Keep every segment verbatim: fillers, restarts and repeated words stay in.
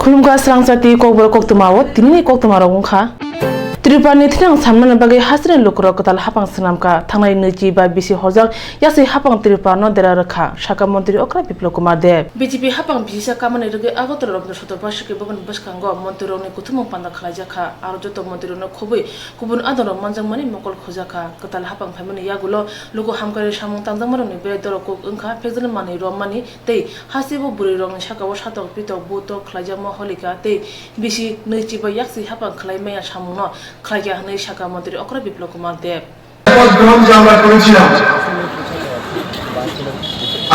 Khulumkha srangchati kokborok koktwmao tinini koktwmarok wngkha. Tripurani thinang sanmani bagwi hasteni lukurok kwtal hapang swnamkha. Thangnai nwichi ba bisi horjak yasi hapang Tripurano dera rwkha, sakha Montri Okra Biplab Kumar Deb. B J P hapang bisisa kamani rwgwi Agartala Rabindra Satar Basiki Bhavan bwskango montrirokni kuthumung panda khlaijakha. Aro joto montrirokno khobwi kubun adongrok manjakmani mokol khujakha. Kwtal hapang phaimani yagulo luku hamkrai samung tangjakmarokni berai dorok kuk wngkha, phekjani manwi romani tei hasteo bwrwirokni sakao satok pitok butok khlaijakma holika tei bisi nwichi bai yaksi hapang khlai maya samungno khlaikha hwnwi sakha Montri Okra Biplab Kumar Deb. শপথ গ্রহণ যে আমরা করেছিলাম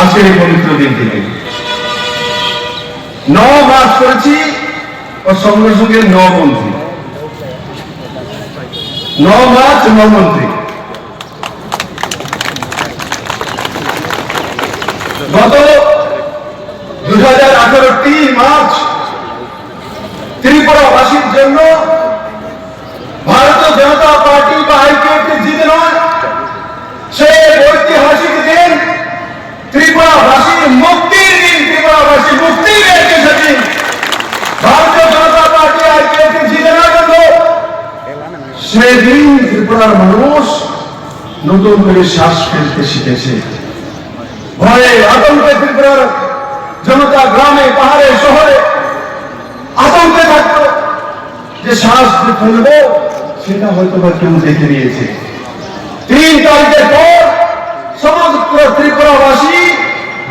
আজকের এই পবিত্র দিন থেকে, ন মার্চ করেছি, ও সঙ্গে সঙ্গে ন মন্ত্রী, ন মার্চ ন মন্ত্রী। গত দুই হাজার আঠারো তিন মার্চ ত্রিপুরাবাসীর জন্য ভারতীয় জনতা পার্টি বা আইপিএফটি জিতে নয়, সেই ঐতিহাসিক দিন ত্রিপুরাবাসীর মুক্তির দিন, ত্রিপুরাবাসী মুক্তি পেয়েছে সেদিন। ভারতীয় জনতা পার্টি আইপিএফটি জিতে নয় বন্ধু, সেদিন ত্রিপুরার মানুষ নতুন করে শ্বাস ফেলতে শিখেছে। ভয়ে আতঙ্কে ত্রিপুরার জনতা গ্রামে, পাহাড়ে, শহরে আতঙ্কে থাকত যে শ্বাস যে ফেলবো, সেটা হয়তো বা কেউ দেখে নিয়েছে। তিন তারিখের পর সমগ্র ত্রিপুরাবাসী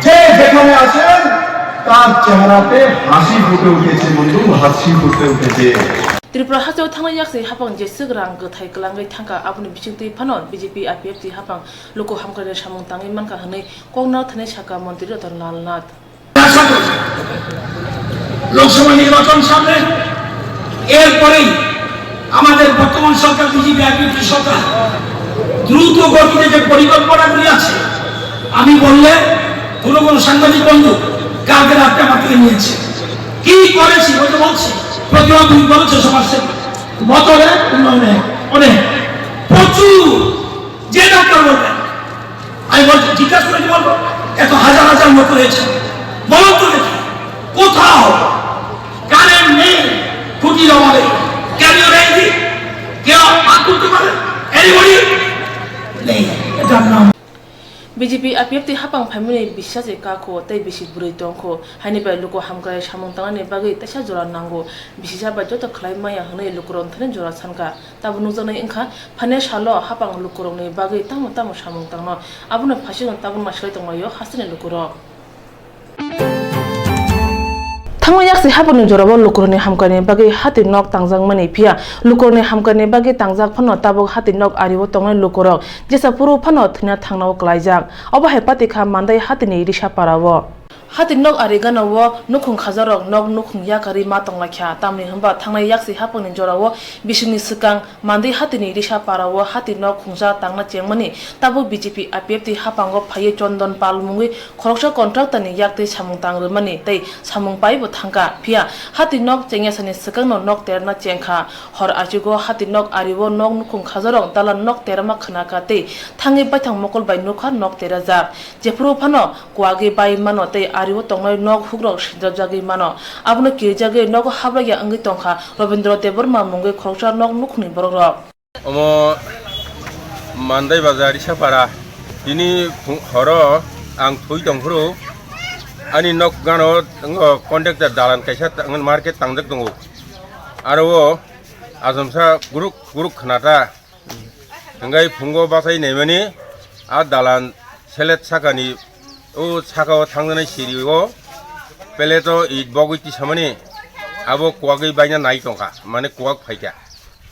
যে যেখানে আছেন, তার চেহারাতে হাসি ফুটে উঠেছে বন্ধু, হাসি ফুটে উঠেছে। Tripura hasteo thangnai yaksi hapang jeswk rang kwthai kwlangwi thangkha, aboni bisingtwi phano B J P I P F T hapang luku hamkrai samung tangwi mankha hwnwi koknarok thani sakha Montri Ratan Lal Nath. Lok Sabha নির্বাচন সামনে, এরপরেই আমাদের বর্তমান সরকার BJP IPFT সরকার দ্রুত গতিতে যে পরিকল্পনাগুলি আছে, আমি বললে কোনো কোনো সাংবাদিক বন্ধু কালকে রাত্রে আমার থেকে নিয়েছে। কি করেছি ওই যে বলছি, প্রতিমা তুমি বলেছো সমাজসেবা, বছরে উন্নয়নে অনেক প্রচুর, যে ডাক্তার বলবেন, আমি বলছি, জিজ্ঞাসা করে কি বলবো? এত হাজার হাজার লোক রয়েছে, বলুন তো দেখি, কোথাও কারেন্ট নেই, খুঁটির অভাবে? Can you raise it? কেউ হাত তুলতে পারে? Anybody? নেই। এটার নাম B J P I P F T hapang phaimani bisi se kakho tei bisi bwrwi tongkho, haini bai luku hamkrai samung tangnani bagwi teisa jora nango, bisisa bai joto khlai maya hwnwi lukurok thani jora sankha. Tabuk nukjaknai wngkha, phainai salo hapang lukurokni bagwi tamo tamo samung tangno, abono phaisingno tabukma swlai tonglaio hasteni lukurok. Thangma yaksi hapangni jorao lukurokni hamkani bagwi hati nok tangjakmani, phiya lukurokni hamkani bagwi tangjak phano tabuk hati nok ario tongnai lukurok jesa phuru phano thwina thangnao klaijak. Obo hai patikha Mandai hatini Risa parao. Hati nok ari gana o nukhung khajarok nok nukhung yakarwi ma tonglaikha, tamni hwnba thangnai yaksi hapangni jorao bisingni swkang Mandai hatini Risa parao hati nok khungsa tangna chengmani tabuk B J P I P F T hapango phaiwi Chondon Pal mungwi khoroksa contractorni yaktwi samung tang rwmani tei samung paibo thangkha, phiya hati nok chengyasani swkangno nok terna chengkha. Hor achugo hati nok ario nok nukhung khajarok dalan nok terama khnakha tei thangwi baithang mokol bai nukha nok terajak. Jephuru phano kuagwi bai mano tei ario tongnai nok hukrok sinjapjagwi mano. Abono kirijagwi nogo hablaiya wngwi tongkha Robindra Debbarma mungwi khoroksa nok nukhungni borokrok. Omo Mandai bazar Risapara. Tini phung-, horo ang thwi tongphuru ani nok gano wngo contractor dalan kaisa ta-, market tangjak tongo. Aro o ajomsa guruk guruk khnata. Hwnkhai phungo bachai naimani a dalan selet sakani o sakao thangjaknai siri o plate o it bogwi tisamani abo kuagwi baina nai tongkha, mane kuak phaikha.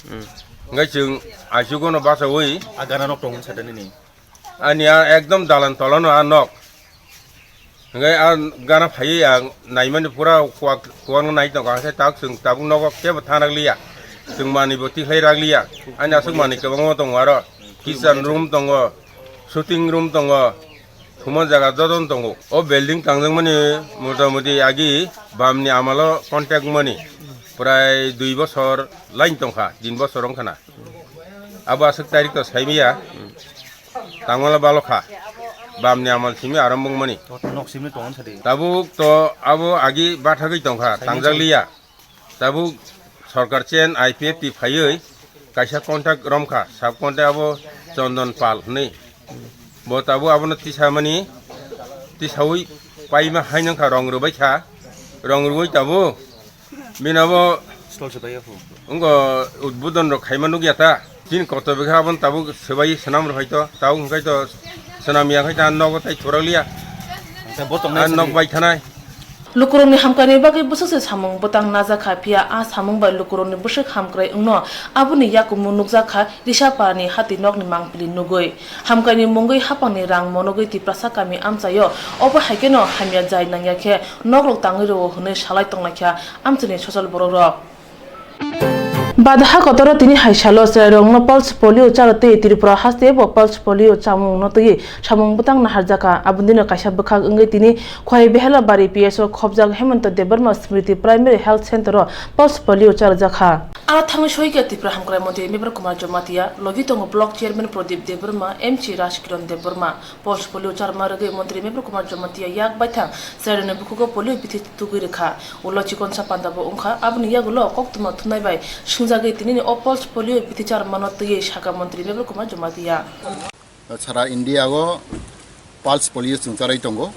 Hmm. Hwnkhai chwng achugono bachaui. A gana nok tongmani sade nini? Ani a ekdom dalan tolano a nok. Hingke a gana phaiwi ang naimani pura kuak, kuakno nai tongo, hingke tak chwng tabuk nogo kebo thang rak liya, chwng manwi bo tikhlai rak liya, ani aswk manwi kwbangma tongo aro, kitchen room tongo, shooting room tongo, thumna jaga jotono tongo. O building tangjakmani mota moti agi bamni amalo contact mani prai dui bosor line tongkha, tin bosor wngkha na. Abo aswk tarik to saimaya. Tangmala balokha. Bamni amal simi arombong mani. Nok simi tongo sadi. Tabuk to abo agi bathagwi tongkha, tangjak liya. Tabuk sorkar chen I P F T phaiwi kaisa contact romkha, sub contact abo Chondon Pal hwnwi. Bo tabuk abono tisamani, tisawi paima hai nangkha, rong rwbaikha, rong rwwi tabuk bini abo wngkha udbodon rok khaima nukya ta. Chini kotor bwkha aboni tabuk swbai swnam rw hai to, tabuk hwnkhe to swnam ya khai ta nogo tai thurak liya. Ang nok bai thanai. Lukurokni hamkrai bagwi bwswk se samung bwtang najakha, phiya a samung bai lukurokni bwswk hamkrai wngno aboni yakumu nukjakha Risapani hati nokni mangpili nugwi. Hamkrai ni mungwi hapangni rang monogwi Tiprasa kami amchaio, obo hai kheno hamya jai nangya khe nokrok tangwi rwo hwnwi salai tonglaikha amchaini social borokrok. Badaha kotoro tini hai salo chwrairokno pulse polio charo twi Tripura haste bo pulse polio chamungno twi samung bwtang naharjakha. Aboni dino kaisa bwkhak wngwi tini Khowai Behelabari P S O khobjak Hemanta Debbarma Smriti Primary Health Center o pulse polio charjakha. Aro thangwi soikha Tripura Hamkrai Montri Mebra Kumar Jamatia, logi tongo Block Chairman Pradip Debbarma, M C Rajkiran Debbarma. Pulse polio charma rwgwi Montri Mebra Kumar Jamatia yak baithang chwrairokni bukhugo polio bithi tugwi rwkha. Ulo chikonsa panda bo wngkha. Aboni yagulo koktwma thumnai bai swngjagwi tinini o pulse polio bithi charmano twiwi sakha Montri Mebra Kumar Jamatia. Sara India o pulse polio chwng charai tongo.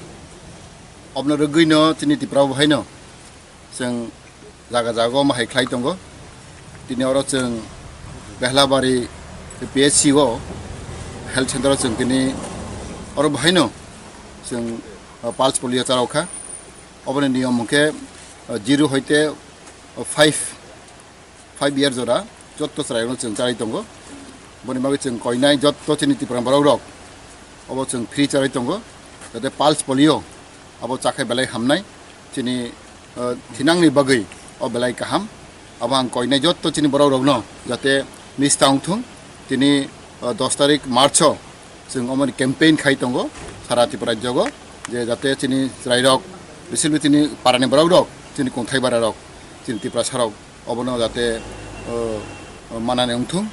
Obno rwgwino chini Tripura bo haino chwng jaga jaga o ma hai khlai tongo. Tini oro chwng Behlabari P H C o health center o chwng tini oro bo haino chwng, uh, pulse polio charao kha. Oboni niyom hwnkhe, uh, zero hoite, uh, five, five year jora jotto chwrairokno chwng charai tongo. Boni bagwi chwng koinai jotto chini Tipra borok rok obo chwng free charai tongo, jate pulse polio abo chakhai belai hamnai, chini, uh, thinangni bagwi o belai kaham. Abo ang koinai jotto chini borok rokno jate miss ta wngthung. Tini, uh, dos tarik March o chwng omoni campaign khai tongo sara Tripura rajyogo, je jate chini chwrairok, bisil chini parani borok rok, chini kongthai bara rok, chini Tiprasa rok obono jate, uh, manani wngthung.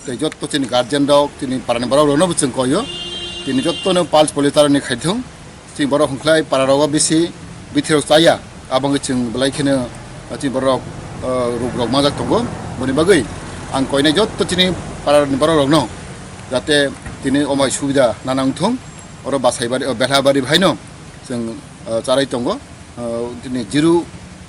Tei jotto chini guardian rok, chini parani borok rokno bo chwng koio, tini jottono pulse polio tarani khaithung. Chini borok hwnkhlai para rogo bisi bithirok chaya, abo wngkhe chwng belai kheno chini borok, uh, rok rok manjak tongo. Boni bagwi ang koinai jotto chini parani borok rokno jate tini omai subida nana wngthung, oro Basaibari, o Behlabari bhaino chwng, uh, charai tongo. Uh, tini zero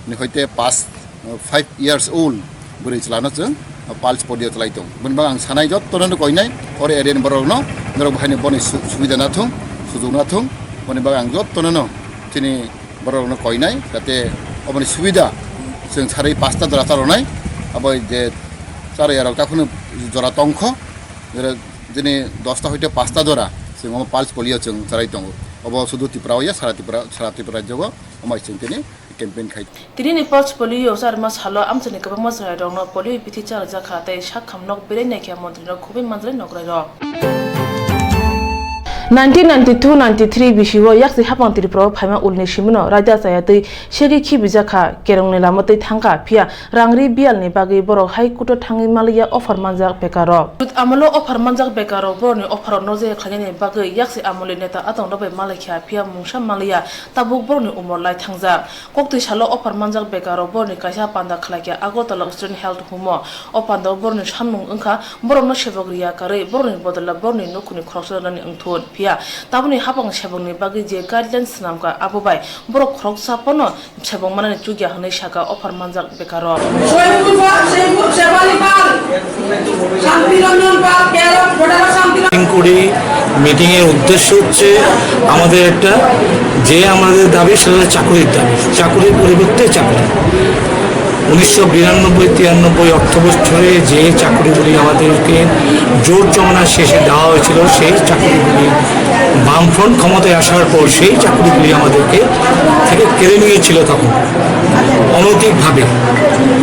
ni hoite pas, uh, five years old bwrwi chwlano chwng, uh, pulse polio chlai tongo. Boni bagwi ang sanai jottono koinai, oro area ni borok rokno, norok bo haino boni su-, subida nathung, sujok nathung. Boni bagwi ang jottono chini borok rokno koinai, jate oboni subida chwng sarwi pasta jora charonai, abo je charwi yarok takhwno jora tongkho, jora jini dosta hoite pasta jora chwng omo pulse polio chwng charai tongo. Obo sudu Tripura o ya, sara Tripura, sara Tripura rajyogo omo chwng tini campaign khai. Tinini pulse polio charma salo amchaini kwbangma chwrairokno polio bithi charjakha tei sakham nok belai naikha montrino khubui manjrai nokrairok. Nineteen ninety-two ninety-three bisio yaksi hapang Tripura o phaima ulni simino raida chaya twi segwi khibijakha, kerongni lama twi thangkha, phiya rangri biyalni bagwi borok hai kuto thangwi maliya offer manjak bekarrok. Amolo offer manjak bekarrok borokni offer no je khlainani bagwi yaksi amolni neta atongno bai malaikha, phiya mungsa maliya tabuk borokni umor lai thangjak. Koktwi salo offer manjak bekarrok borokni kaisa panda khlaikha Agartala Student Health Home o. O pandao borokni sanmung wngkha borokno sebok riya karwi borokni bodola borokni nukhungni khoroksa rwnani wngthun. Phiya tabukni hapang sebokni bagwi je guidelines swnamkha abo bai borok khoroksa pono sebok manani chukya hwnwi sakha offer manjak bekarrok. Shanti Ranjan Pal, care of Bhotara Shanti Ranjan. Meeting করি, মিটিংয়ের উদ্দেশ্য হচ্ছে আমাদের একটা, যে আমাদের দাবি সেটা হচ্ছে চাকুরির দাবি, চাকুরির পরিবর্তে চাকরি। উনিশশো বিরানব্বই তিরানব্বই অর্থ বছরে যে চাকরিগুলি আমাদেরকে জোট জমানার শেষে দেওয়া হয়েছিল, সেই চাকরিগুলি বামফ্রন্ট ক্ষমতায় আসার পর সেই চাকরিগুলি আমাদেরকে থেকে কেড়ে নিয়েছিল তখন অনৈতিকভাবে।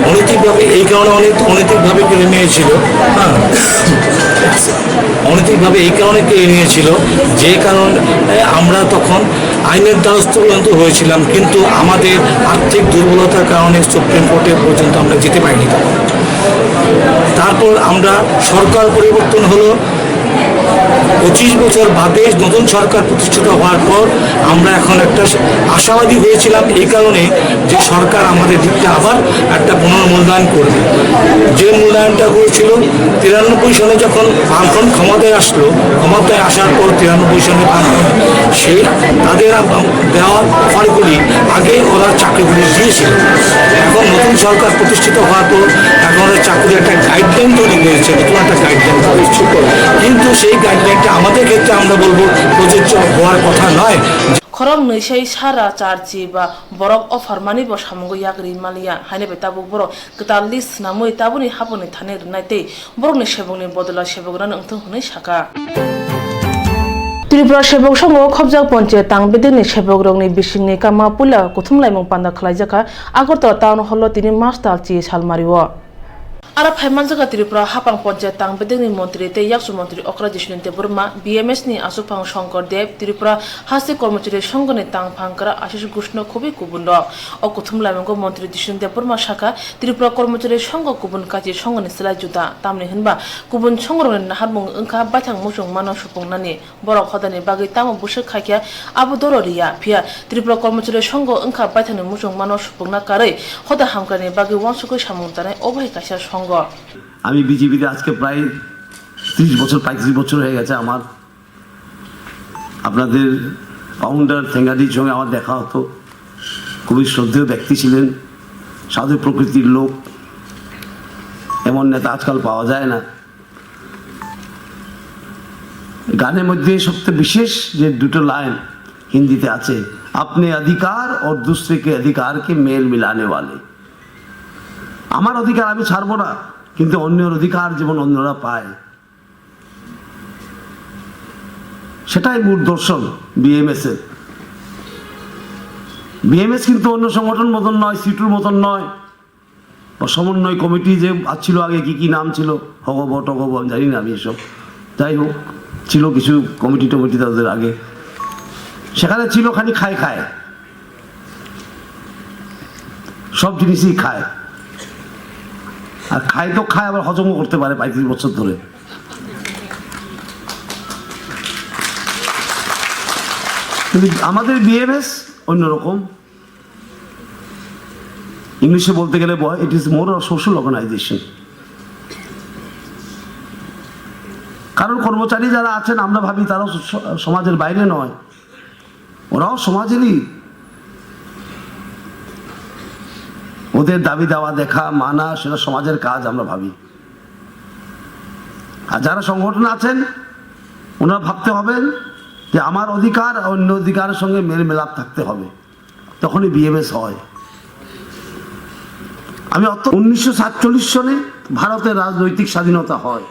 অনৈতিকভাবে এই কারণে অনেক অনৈতিকভাবে কেড়ে নিয়েছিল, হ্যাঁ, অনৈতিকভাবে এই কারণে কেড়ে নিয়েছিল যে কারণে আমরা তখন আইনের দ্বারস্থ পর্যন্ত হয়েছিলাম, কিন্তু আমাদের আর্থিক দুর্বলতার কারণে সুপ্রিম কোর্টে পর্যন্ত আমরা যেতে পারিনি। তারপর আমরা সরকার পরিবর্তন হলো, পঁচিশ বছর বাদে নতুন সরকার প্রতিষ্ঠিত হওয়ার পর আমরা এখন একটা আশাবাদী হয়েছিলাম এই কারণে যে সরকার আমাদের দিকটা আবার একটা পুনর্মূল্যায়ন করবে। যে মূল্যায়নটা হয়েছিল তিরানব্বই সালে যখন বামফ্রন্ট ক্ষমতায় আসলো, ক্ষমতায় আসার পর তিরানব্বই সালে বামফ্রন্ট সেই তাদের আম-, দেওয়া অফারগুলি আগে ওরা চাকরিগুলি দিয়েছিল। এখন নতুন সরকার প্রতিষ্ঠিত হওয়ার পর এখন ওরা চাকরির একটা গাইডলাইন তৈরি হয়েছে, নতুন একটা গাইডলাইন তৈরি হয়েছে। কিন্তু সেই গাইডলাইনটা আমাদের ক্ষেত্রে আমরা বলবো প্রযোজ্য হওয়ার কথা নয়। Khoroknwi sai sara charchi ba borok offer mani bo samungo yak ri maliya, haino bai tabuk borok kwtal list swnamwi tabukni haponi thani rwnai tei borokni sebokni bodolo sebok rwna wngthung hwnwi sakha. Tripura Sebok Songho khopjak ponchayat tang bedekni sebok rokni bisingni kama puila kuthum laimung panda khlaijakha Agartala Town Hall o tini March tal chi salmario. Aro phai manjakha Tripura Haphang Ponchayat tang bedekni montri tei yakchu montri okra Jiswant Debbarma, B M S ni Achukphang Shankar Deb, Tripura Haste Kormochari Songhoni tangphang kwrak Ashish Ghosh no khobwi kubun rok. O kuthum laimungo montri Jiswant Debbarma sakha, Tripura Kormochari Songho kubun kachi songhoni slai juda, tamni hwnba kubun songhorokni naharmung wngkha baithang muchung mano supungnani. Borok hodani bagwi tamo bwswk khaikha abo doro riya, phiya Tripura Kormochari Songho wngkha baithangni muchung mano supungna karwi hoda hamkraini bagwi uansukwi samung tanai obo hai kaisa songho. আমি বিজেপিতে আজকে প্রায় ত্রিশ বছর, পঁয়ত্রিশ বছর হয়ে গেছে আমার। আপনাদের ফাউন্ডার থেঙ্গাদির সঙ্গে আমার দেখা হতো। খুবই শ্রদ্ধেয় ব্যক্তি ছিলেন, সাধু প্রকৃতির লোক। এমন নেতা আজকাল পাওয়া যায় না। গানের মধ্যে সবচেয়ে বিশেষ যে দুটো লাইন হিন্দিতে আছে, "আপনে অধিকার অর দুসরে কে অধিকার কে মেল মিলানে ওয়ালে।" আমার অধিকার আমি ছাড়বো না, কিন্তু অন্যের অধিকার যেমন অন্যরা পায়, সেটাই মূল দর্শন বিএমএস এর। বিএমএস কিন্তু অন্য সংগঠন মতন নয়, সিটুর মতন নয়। বা সমন্বয় কমিটি যে ছিল আগে, কি কি নাম ছিল, হগব টগব, আমি জানি না আমি এসব। যাই হোক, ছিল কিছু কমিটি টমিটি তাদের আগে। সেখানে ছিল খালি খায় খায়, সব জিনিসই খায়। আর খায় তো খায়, আবার হজমও করতে পারে পঁয়ত্রিশ বছর ধরে। কিন্তু আমাদের বিএমএস অন্যরকম। ইংলিশে বলতে গেলে বয়, it is more a social organization। কারণ কর্মচারী যারা আছেন, আমরা ভাবি তারাও স-, সমাজের বাইরে নয়, ওরাও সমাজেরই। ওদের দাবি দাওয়া দেখা, মানা, সেটা সমাজের কাজ আমরা ভাবি। আর যারা সংগঠন আছেন, ওনারা ভাবতে হবেন যে আমার অধিকার আর অন্য অধিকারের সঙ্গে মেল মেলাপ থাকতে হবে। তখনই বিএমএস হয়। আমি অত, উনিশশো সাতচল্লিশ সনে ভারতের রাজনৈতিক স্বাধীনতা হয়।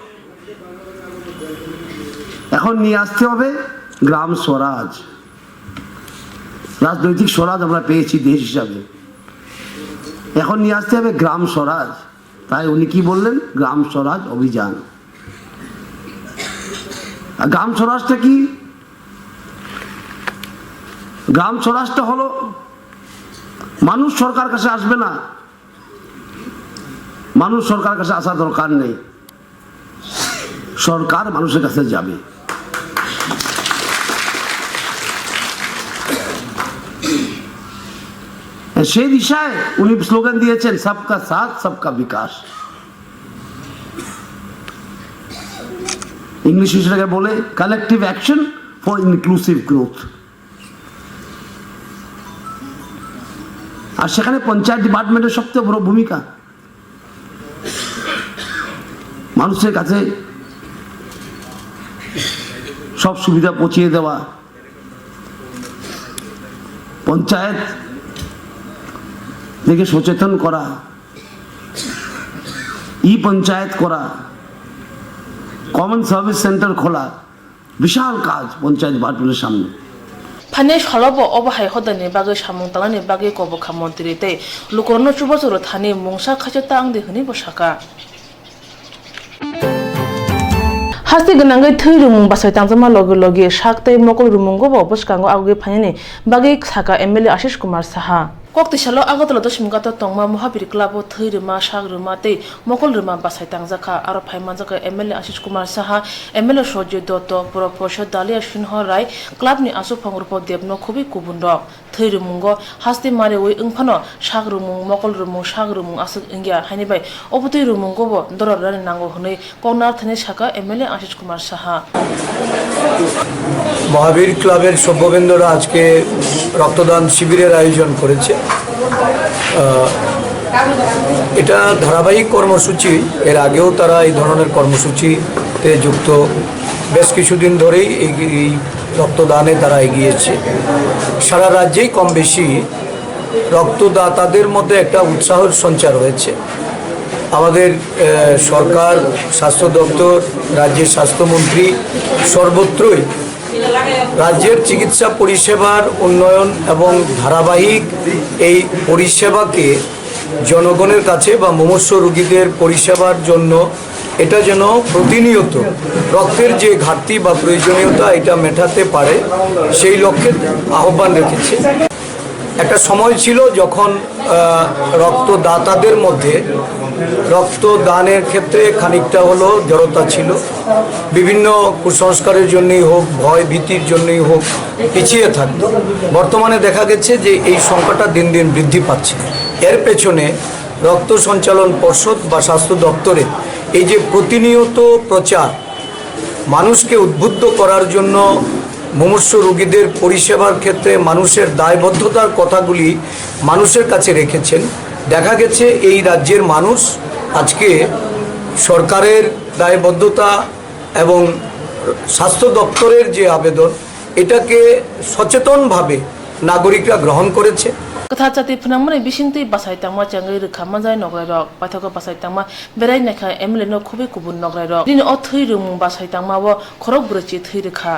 এখন নিয়ে আসতে হবে গ্রাম স্বরাজ। রাজনৈতিক স্বরাজ আমরা পেয়েছি দেশ হিসাবে, এখন নিয়ে আসতে হবে গ্রাম স্বরাজ। তাই উনি কি বললেন? গ্রাম স্বরাজ অভিযান। আর গ্রাম স্বরাজটা কি? গ্রাম স্বরাজটা হলো, মানুষ সরকার কাছে আসবে না, মানুষ সরকার কাছে আসা দরকার নেই, সরকার মানুষের কাছে যাবে। সেই দিশায় উনি স্লোগান দিয়েছেন, "সবকা সাথ, সবকা বিকাশ।" ইংলিশ সেটাকে বলে, "Collective action for inclusive growth।" আর সেখানে পঞ্চায়েত ডিপার্টমেন্টের সবচেয়ে বড় ভূমিকা। মানুষের কাছে সব সুবিধা পৌঁছিয়ে দেওয়া, পঞ্চায়েত থেকে সচেতন করা, ই পঞ্চায়েত করা, কমন সার্ভিস সেন্টার খোলা, বিশাল কাজ পঞ্চায়েত ডিপার্টমেন্টের সামনে। Phainai salo bo obo hai hodani bagwi samung tangnani bagwi kobokha montri tei lukurokno chubachu rwthani mungsa khaisa ta wngdi hwnwi bo sakha. Hasti gwnangwi thwi rwmung bachai tangjakma logi logi sak tei mokol rwmungo bo bwskango agwi phainani bagwi sakha M L A Ashish Kumar Saha. Koktwi salo Agartala Dosmighato tongma Mahabir Club o thwi rwma, sak rwma tei mokol rwma bwsai tangjakha. Aro phai manjakha M L A Ashish Kumar Saha, M L A Sojoy Dotto, Pura Parishad Dalia Sinha Rai, club ni asuphang Rupa Debno khubui kubun rok. Thwi rwmungo haste ma rwui wngphano sak rwmung, mokol rwmung, sak rwmung aswk wngya, haini bai obwtwi rwmungo bo doror rani nango hwnwi Koknar thani saka M L A Ashish Kumar Saha. মহাবীর ক্লাবের সভ্যবৃন্দরা আজকে রক্তদান শিবিরের আয়োজন করেছে। আহ, এটা ধারাবাহিক কর্মসূচি। এর আগেও তারা এই ধরনের কর্মসূচিতে যুক্ত। বেশ কিছুদিন ধরেই এই, এই রক্তদানে তারা এগিয়েছে। সারা রাজ্যেই কম বেশি রক্তদাতাদের মধ্যে একটা উৎসাহের সঞ্চার হয়েছে। আমাদের, আহ, সরকার, স্বাস্থ্য দপ্তর, রাজ্যের স্বাস্থ্যমন্ত্রী সর্বত্রই রাজ্যের চিকিৎসা পরিষেবার উন্নয়ন এবং ধারাবাহিক এই পরিষেবাকে জনগণের কাছে বা মুমূর্ষু রোগীদের পরিষেবার জন্য এটা যেন প্রতিনিয়ত রক্তের যে ঘাটতি বা প্রয়োজনীয়তা এটা মেটাতে পারে, সেই লক্ষ্যে আহ্বান রেখেছে। একটা সময় ছিল যখন, আহ, রক্তদাতাদের মধ্যে রক্তদানের ক্ষেত্রে খানিকটা হলো জড়তা ছিল, বিভিন্ন কুসংস্কারের জন্যই হোক, ভয় ভীতির জন্যই হোক, পিছিয়ে থাকতো। বর্তমানে দেখা গেছে যে এই সংখ্যাটা দিন দিন বৃদ্ধি পাচ্ছে। এর পেছনে রক্ত সঞ্চালন পর্ষদ বা স্বাস্থ্য দপ্তরের এই যে প্রতিনিয়ত প্রচার, মানুষকে উদ্বুদ্ধ করার জন্য মুমূর্ষু রোগীদের পরিষেবার ক্ষেত্রে মানুষের দায়বদ্ধতার কথাগুলি মানুষের কাছে রেখেছেন। দেখা গেছে এই রাজ্যের মানুষ আজকে সরকারের দায়বদ্ধতা এবং স্বাস্থ্য দপ্তরের যে আবেদন, এটাকে সচেতনভাবে নাগরিকরা গ্রহণ করেছে। Kwthar chati phnangmani bisingtwi bwsai tangma chengwi rwkha manjai nograi rok. Paithago bwsai tangma berai naikha M L A no khubui kubun nograi rok. Nini o thwi rwmung bwsai tangma o khorok brwichi thwi rwkha.